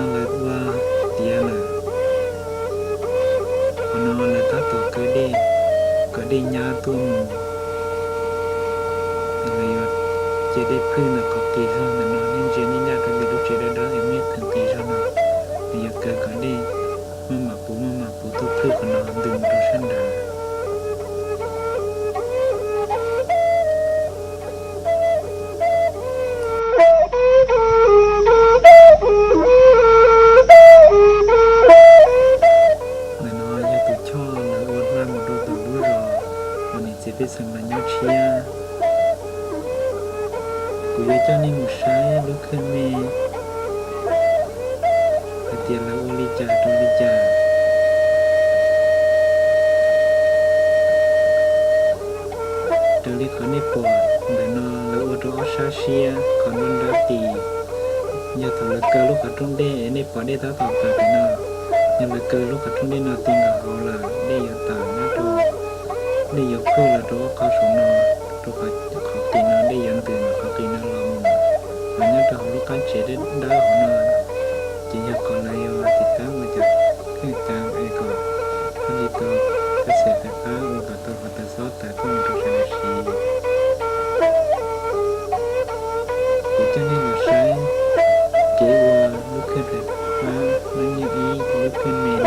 Lawv ua tiav lawm, qhov no lawv tab tom kaw dej, kaw dej nyab tuaj mus. Lawv yuav cia dej phwj ntawm qhov qis zog ntawm no, nej ntsia nej ncaj rau ntawm lub tsev dawb dawb es muaj ib theem qis zog no, nws yuav kaw kom dej maj mam puv maj mam puv tuaj phwj qhov no ntws mus rau sab nrad. Ntawm no yog tus choj lawv ua hla mus rau tom lub zos uas niam txiv pej xeem lawv nyob tshiab. Kuv yuav coj nej mus saib lub khej me hais tias lawv ua li cas rau li cas. Raws li qhov nej pom ntawm no lawv ua rau ob sab siab qhov nruab nrab qis. Yog thaum lawv kaw lub qhov rooj dej es nej pom dej tab tom tawm pem no, yog lawv kaw lub qhov rooj dej no ti nkaus hauv lawm dej yuav tawm nyob rau, dej yuav phwj los rau ob qho saum no, rau qhov qis no dej yuav ntws ntawm qhov qis no los mus, los nyob rau hauv lub qab tsev dawb dawb hauv no. Ces yog qhov lawv yuav tiv tab ua cov kheej cav es kom thiaj li tau pab xev pab ua kom tau qhov tawv xob tawm tuaj mus rau sawv daws siv. Kuv coj nej los saib kev ua lub khej fais fab lub nyiaj ib lub khej me.